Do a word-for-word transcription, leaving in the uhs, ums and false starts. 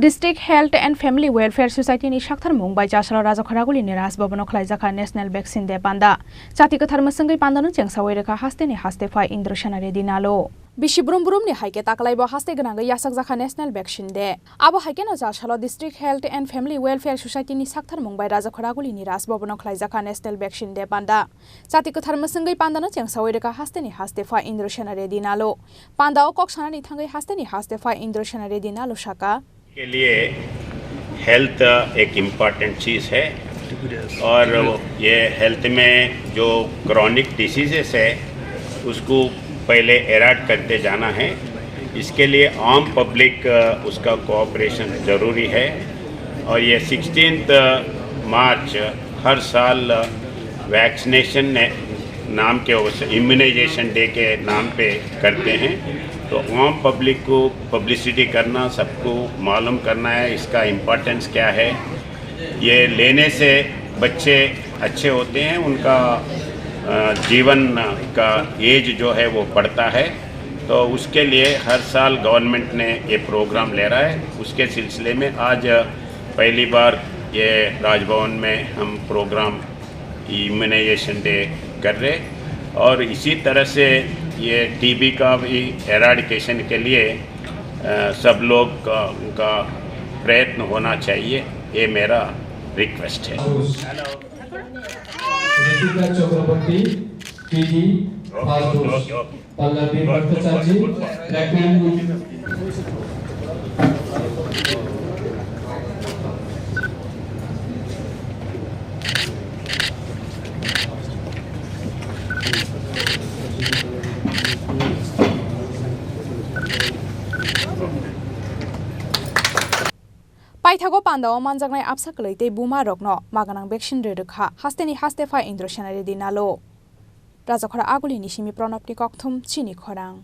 District Health and Family Welfare Society ni saktharmung bai Jasalo Rajakhoraguli ni Raj Bhavan o khlaijak kha National Vaccine Day panda. Chati kwthar mwswngwi panda no chengsawi rwkha haste ni haste phai Indra Sena Reddy Nalo. Bisi brum brum ni hai khe taklai bo haste gwnangwi yachakjak kha National Vaccine Day. Abo hai kheno Jasalo District Health and Family Welfare Society ni saktharmung bai Rajakhoraguli ni Raj Bhavan o khlaijak kha National Vaccine Day panda. Chati kwthar mwswngwi panda no chengsawi rwkha haste ni haste phai Indra Sena Reddy Nalo. Panda o kok sanani thangwi haste ni haste phai Indra Sena Reddy Nalo saka. के लिए हेल्थ एक इम्पॉर्टेंट चीज़ है और ये हेल्थ में जो chronic diseases है उसको पहले एराड करते जाना है। इसके लिए आम पब्लिक उसका कोऑपरेशन ज़रूरी है और ये सिक्सटीन्थ मार्च हर साल वैक्सीनेशन नाम के इम्यूनाइजेशन डे के नाम पे करते हैं। तो आम पब्लिक को पब्लिसिटी करना, सबको मालूम करना है इसका इम्पोर्टेंस क्या है। ये लेने से बच्चे अच्छे होते हैं, उनका अ, जीवन का एज जो है वो बढ़ता है। तो उसके लिए हर साल गवर्नमेंट ने ये प्रोग्राम ले रहा है। उसके सिलसिले में आज पहली बार ये राजभवन में हम प्रोग्राम इम्यूनाइजेशन डे कर रहे और इसी तरह से ये टीबी का भी एराडिकेशन के लिए अ, सब लोग का उनका प्रयत्न होना चाहिए, ये मेरा रिक्वेस्ट है। Ritika Chakraborty, P G, first dose. Pallavi Bhattacharjee, pregnant. Paithago pandao manjaknai absa kwlwi tei buma rokno maganang vaccine rwi rwkha hasteni haste phai Indra Sena Reddy Nalo. Rajakhora Aguli ni simi Pranab ni kokthum chini khorang.